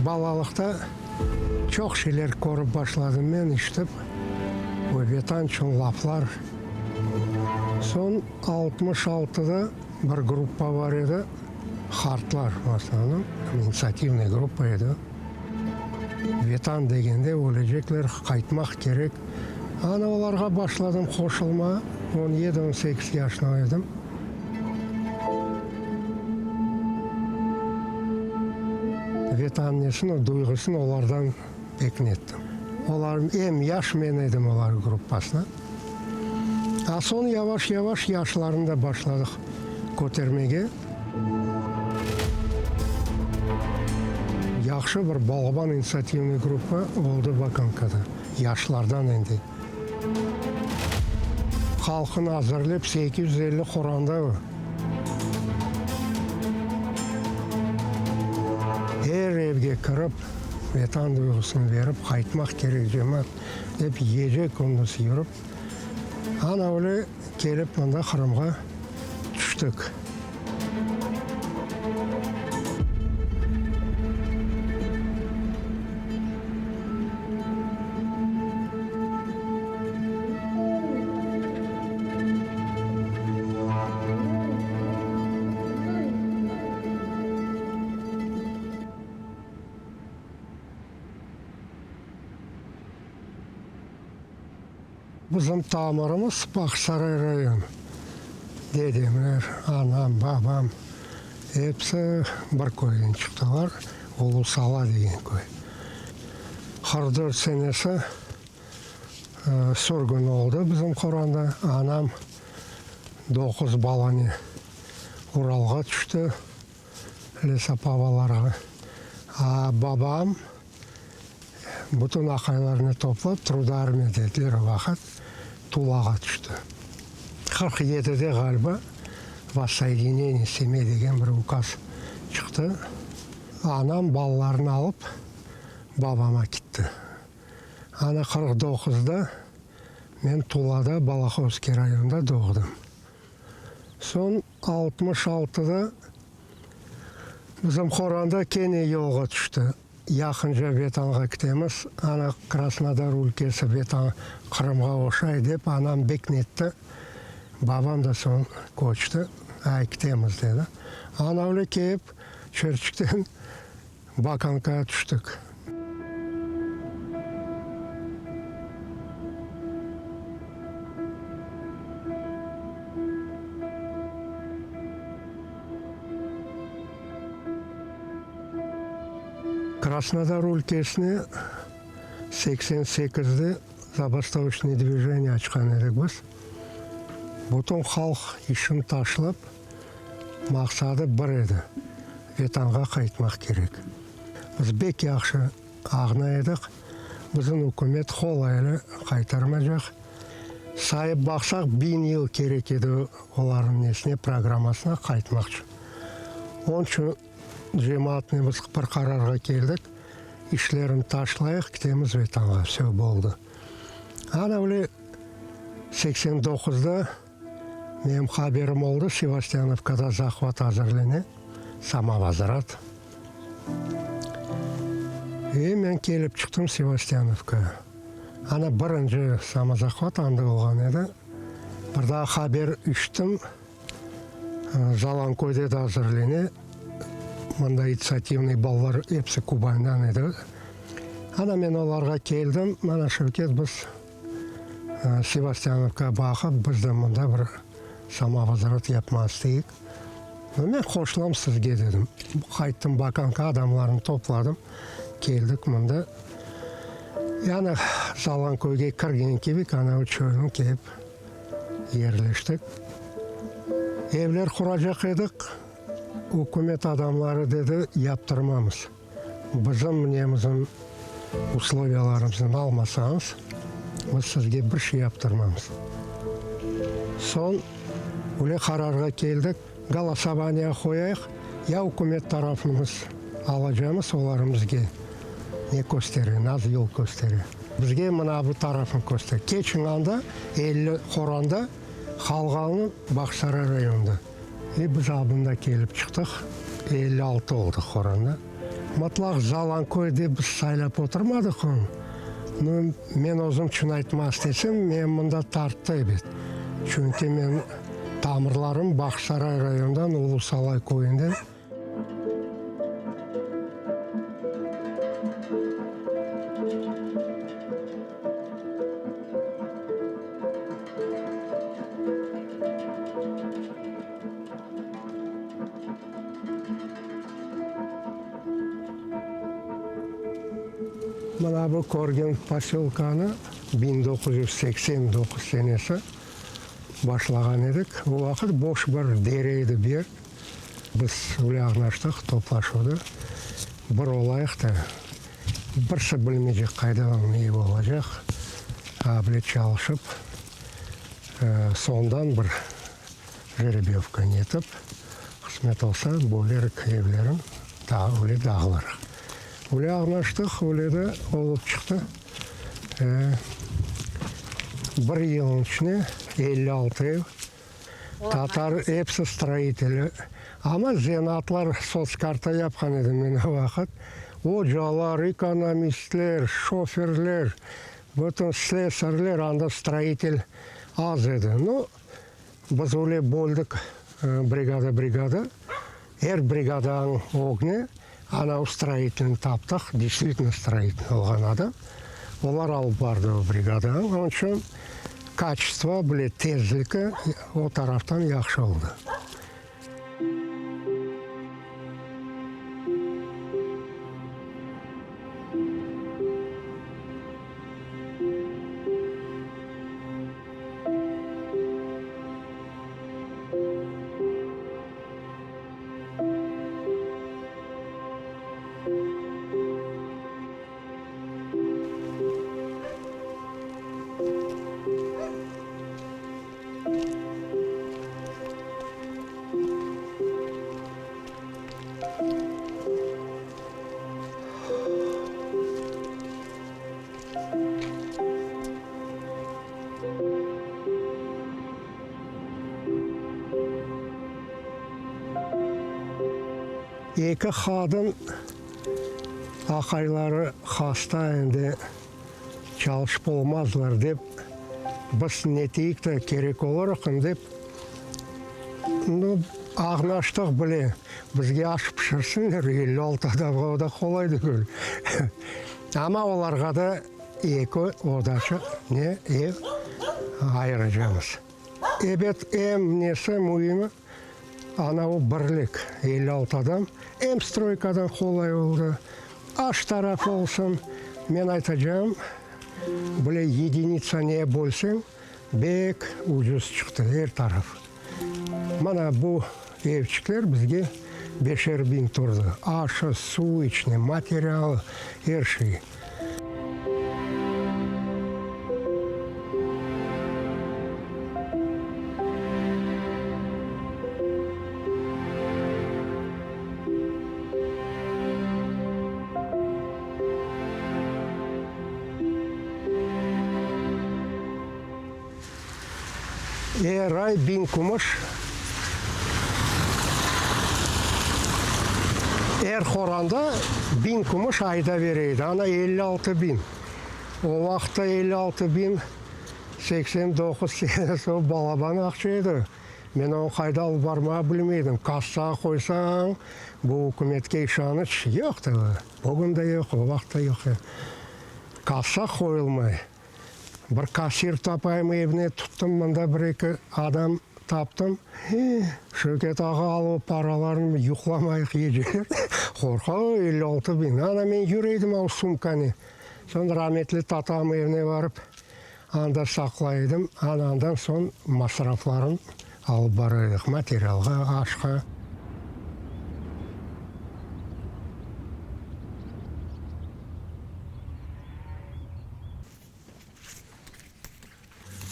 Balalıqta çoq şeyler körip başladım men, işitip, o Vetan içün laflar. Soñ 66-da bir gruppa bar edi, qartlar, v osnovnom, initsiativnıy gruppa edi. Vetan degende ölecekler, qaytmaq kerek. Ana olarğa başladım qoşulma, on yedi, on sekiz yaşında edim. Vetan nesini, o duyğusını olardan pek nettim. Olar em yaş men edim olar gruppasına. A soñ yavaş-yavaş yaşlarnı da başladıq kötermege. Yahşı bir balaban initsiativnıy gruppa oldı Bakankada, yaşlardan endi. Halqını azırlep 850 qoranda o. Er evge kirip, Vetan duyğusını berip, qaytmaq kerek cemaat, dep gece-kündüz yürip, ana öyle kelip mında Qırımğa tüştik. Bizim tamırımız Bağçasaray rayonı. Dedemler, anam, babam episi bir köyden çıqtılar, Ulu Sala degen köy. 44 senesi sürgün oldı bizim qoranda. Anam doquz balane Uralğa tüşti, lesopavalarğa. A babam Bütün aqaylarnı toplap, Trudarmiya dediler o vaqıt, Tulağa tüşti. 47-de ğaliba Vossoyedineniye semey degen bir ukaz çıqtı. Anam balalarını alıp babama kitti. Ana 49-da men Tulada, Balahovskiy rayonında doğdım. Soñ 66-da bizim qoranda kene yolğa tüşti. Yaqınca Vetanğa kitemiz, ana Krasnodar ülkesi Vetan Qırımğa oşay dep anam bek netti. Babam da soñ köçti, ay kitemiz dedi. Ana öyle keyip Çerçikten Bakankağa tüştik. Krasnodar ülkesine 88-de zabastovoçnıy dvijeniye açqan edik biz. Bütün halq işini taşlap, maqsadı bir edi, Vetanğa qaytmaq kerek. Biz bek yahşı ağnay edik, bizim ükümet qolay ile qaytarmacaq. Sayıp baqsaq, biñ yıl kerek edi olarnıñ nesine, programmasına qaytmaq içün. Onıñ içün cemaatnen biz bir qararğa keldik, işlerini taşlayıq, ketemiz Vetanğa, vse, boldı. Ana öyle 89-da menim haberim oldı, Sevastyanovkada zahvat azırlene, samovozrat. E men kelip çıqtım Sevastyanovkağa. Ana birinci samozahvat anda olğan edi. Bir daa haber işittim, Zalanköyde de azırlene. Mında initsiativnıy balalar episi Kubandan edi. Ana men olarğa keldim, mana Şevket biz Sevastyanovkağa baqıp, biz de mında bir samovozrat yapmaq isteyik. Men qoşulam sizge dedim. Qayttım Bakanka, adamlarnı topladım, keldik mında. Yani Zalanköyge kirgen kibi, ana o çölni kelip yerleştik. Evler quracaq edik, ükümet adamları dedi, yaptırmamız. Bizim nemizin usloviyalarımıznı almasañız, biz sizge bir şey yaptırmamız. Soñ öyle qararğa keldik, golosovaniya qoyayıq, ya ükümet tarafımız alacamız, olar bizge ne köstere, nasıl yol köstere. Bizge mına bu tarafını köstere. Keçiñ anda, 50 qoranda, qalğanı Bağçasaray rayonında. E, biz abında kelip çıqtıq, 56 oldıq qoranda. Mıtlaq Zalanköy dep biz saylap oturmadıq onı. Nu, men özüm çün aytmaq istesem, meni mında tarttı ebet. Çünki men tamırlarım Bağçasaray rayonından, Ulu Salay köyünden. Mına bu körgen posölkanı 1989 senesi başlağan edik. O vaqıt boş bir dere edi bu yer. Biz öyle añlaştıq, toplaşuvda bir olayıq da, birisi bilmeycek qayda ne olacaq, a bile çalışıp, soñdan bir jerebevka netip, qısmet olsa, bölerik evlerin, öyle dağılırıq. Öyle añlaştıq, öyle de olıp çıqtı. Bir yılnıñ içinde 56 ev Tatar episi stroiteli, amma zenaatlar sotskarta yapqan edim men o vaqıt. Ocalar, ekonomistler, şoferler, bütün slesarler, anda stroitel az edi. Nu, biz öyle böldik brigada-brigada. Er brigadanıñ ögüne ana o stroitelni taptıq, deystvitelno stroitel olğan adam. Olar alıp bardı o brigadanı. Onıñ içün kaçestvo bile tezligi o taraftan yahşı oldı. Eki qadın aqayları hasta endi, çalışıp olmazlar dep, biz neteyik de kerek olurıq dep, nu, ağnaştıq bile, bizge aş pişirsinler, 56 adamğa o da qolay degil. Amma olarğa da eki odaçıq ne ev ayıracamız. Ebet, em nesi müimi, ana o birlik, 56 adam, em stroykadan qolay oldı, aş tarafı olsun, men aytacağım, bile yedinitsa neye bölseñ, bek ucuz çıqtı er taraf. Mana bu evçikler bizge beşer biñ turdı, aşı, suvu içine, materialı, er şeyi. Er ay biñ kümüş, er qoranda biñ kümüş ayda bere edi, ana 56 biñ. O vaqıtta 56 biñ, 89 senesi, o balaban aqça edi. Men onı qayda alıp barmağa bilmey edim. Kassağa qoysañ, bu ükümetke işanıç yoq edi. Bugün de yoq, o vaqıt da yoq edi. Kassa qoyulmay. Bir kassir tapayım evine tuttım, mında bir-eki adam taptım. Şevket ağa al o paralarnı, yuqlamayıq geceler. Qorqa, 56 biñ. Ana men yüre edim o sumkanı. Soñ rametli tatam evine barıp, anda saqlay edim. Ana andan soñ masraflarını alıp bara edik, materialğa, aşqa.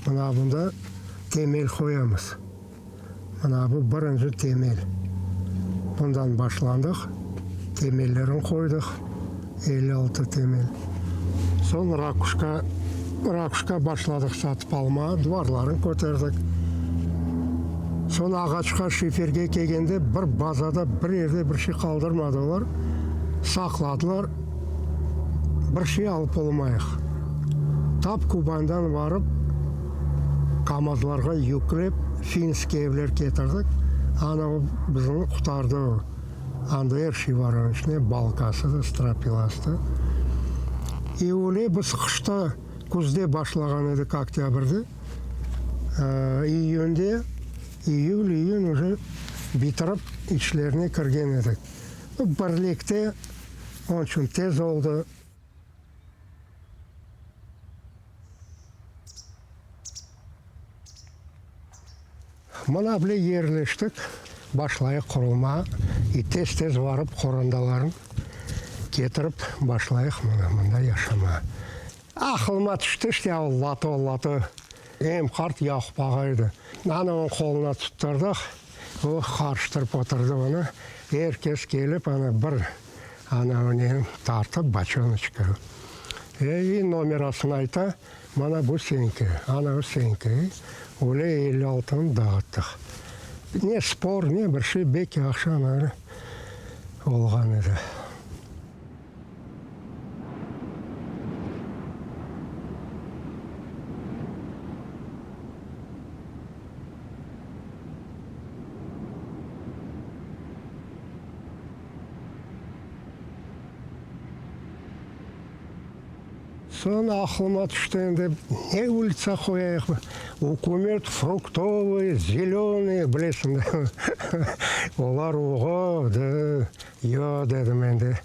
Mına bunda temel qoyamız. Mına bu birinci temel. Bundan başlandıq, temellerini qoydıq, 56 temel. Soñ rakuşka, rakuşka başladıq satıp almağa, duvarlarını köterdik. Soñ ağaçqa, şiferge kelgende bir bazada, bir yerde bir şey qaldırmadılar. Saqladılar, bir şey alıp olmayıq. Tap Kubandan varıp, KAMAZlarğa yüklep, finskiy evler ketirdik. Ana o bizni qurtardı o. Anda er şey bar onıñ içinde, balkası da, strapilası da. İ öyle biz qışta, küzde başlağan edik, oktâbrde, iyünde, iyül, iyün uje bitirip içlerine kirgen edik. Birlikte, onıñ içün tez oldı. Mına bile yerleştik, başlayıq qurulmağa, i tez-tez varıp qorandalarnı ketirip başlayıq mına mında yaşamağa. Aqılıma tüşti işte o loto, loto. Em qart Yaqup ağa edi. Ana onıñ qoluna tuttırdıq, o qarıştırıp oturdı onı. Er kes kelip ana bir ana onı tartıp boçonoçka. E, i nomerasını ayta. Mana bu señki, ana o señki, öyle elli altını dağıttıq. Ne spor, ne bir şey, bek yahşı ana öyle olğan edi. Soñ aqlıma tüşti endi, ne ulitsa qoyayıq, ükümet fruktovıy, zelönıy, bilesiñ de, olar oğo, de, yoq, dedim endi,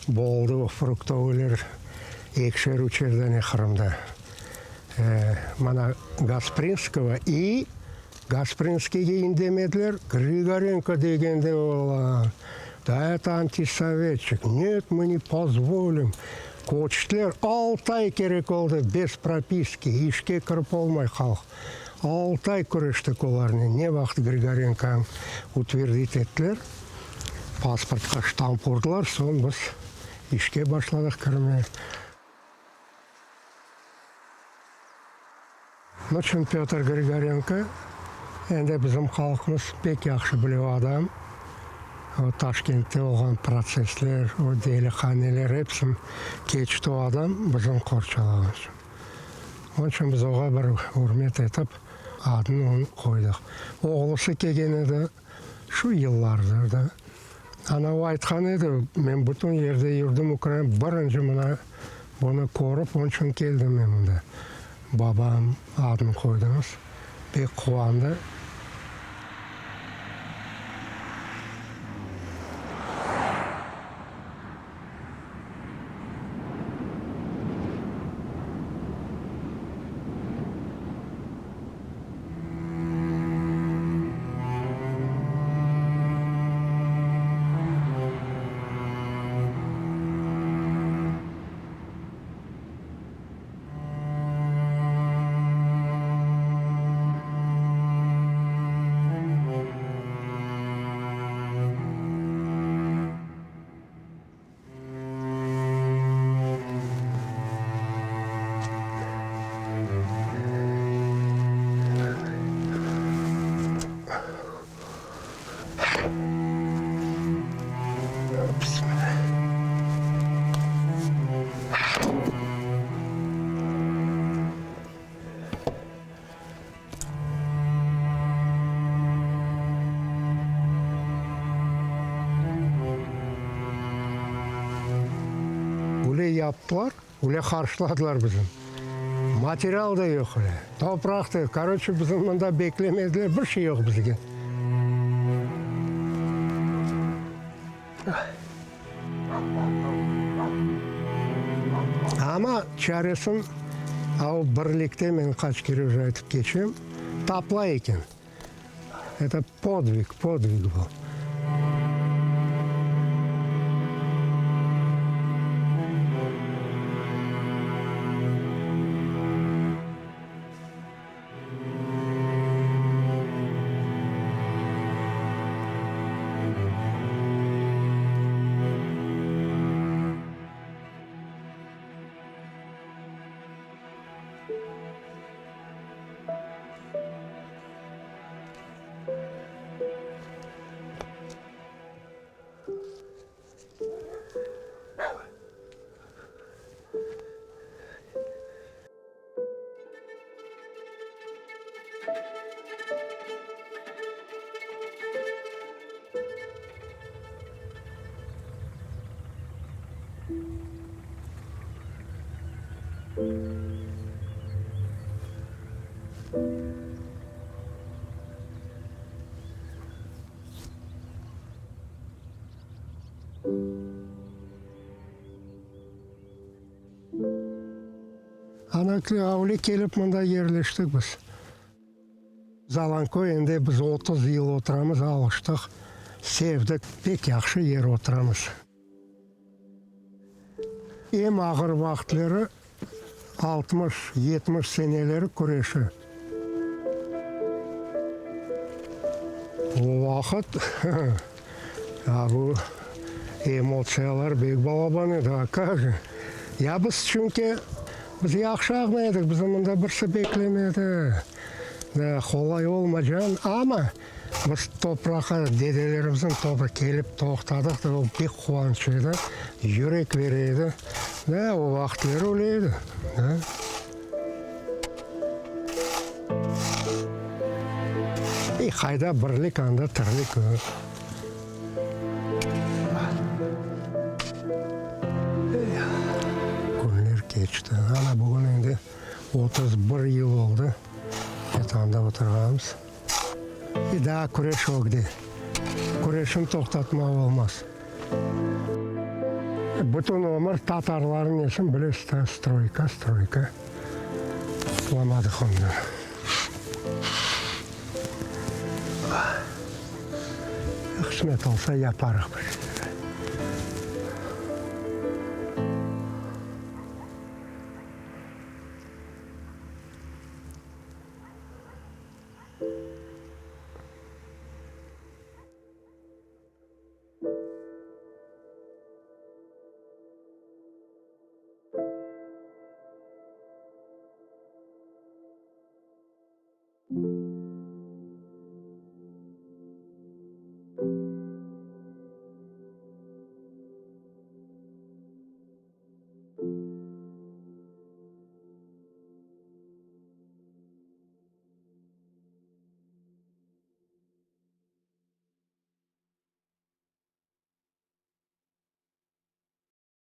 boldı o fruktovıyler, ekişer, üçer dane Qırımda. Mana Gasprinskogo i Gasprinskiyge indemediler, Grigorenko degende ola, da eto antisovetçik, net, mı ne pozvolim. Köçtiler, altı ay kerek oldı, bez propiski, işke kirip olmay halq. Altı ay küreştik olarnen, ne vaqıt Grigorenkonı utverdit ettiler, pasportqa ştamp urdılar, soñ biz işke başladıq kirmeye. Nıçün Pötr Grigorenko? Endi bizim halqımız pek yahşı bile o adam. O Taşkentte olğan protsessler, o delihaneler, epsin keçti o adam bizim qorçalağan içün. Onıñ içün biz oğa bir ürmet etip, adını onıñ qoydıq. Oğlusı kelgen edi. Şu yıllarda da ana o aytqan edi, men bütün yerde yürdim Ukraina, birinci mına bunı körip, onıñ içün keldim men mında. Babam adını qoydıñız, pek quvandı. Öyle yaptılar, öyle qarşıladılar bizni. Material da yoq öyle, topraq da yoq. Koroçe, bizni mında beklemediler, bir şey yoq bizge. Amma çaresin o birlikte, men qaç kere uje aytıp keçem, tapıla eken. Eto podvig, podvig bu. Ana avle kelip mında yerleştik biz. Zalanköy endi biz 30 yıl oturamız, alıştıq, sevdik, pek yahşı yer oturamız. Eñ ağır vaqıtları 60, 70 seneleri küreşi. O vaqıt ya bu emotsiyalar bek balaban edi, a kak je. Ya biz çünki biz yahşı ağmay edik, bizni mında birisi beklemedi. Da, qolay olmacan, amma biz topraqqa, dedelerimizniñ toprağı, kelip toqtadıq da, o bek quvanç edi, yürek bere edi. Da, o vaqıtları öyle edi, da. E, qayda birlik, anda tirlik. Künler keçti. Ana, bugün endi 31 yıl oldı, Vetanda oturğanımız. E, daa küreş ögde. Küreşni toqtatmaq olmaz. Bütün ömür tatarlarnıñ nesin bilesiz da, stroyka, stroyka. Qutulamadıq ondan. Qısmet olsa yaparıq bir.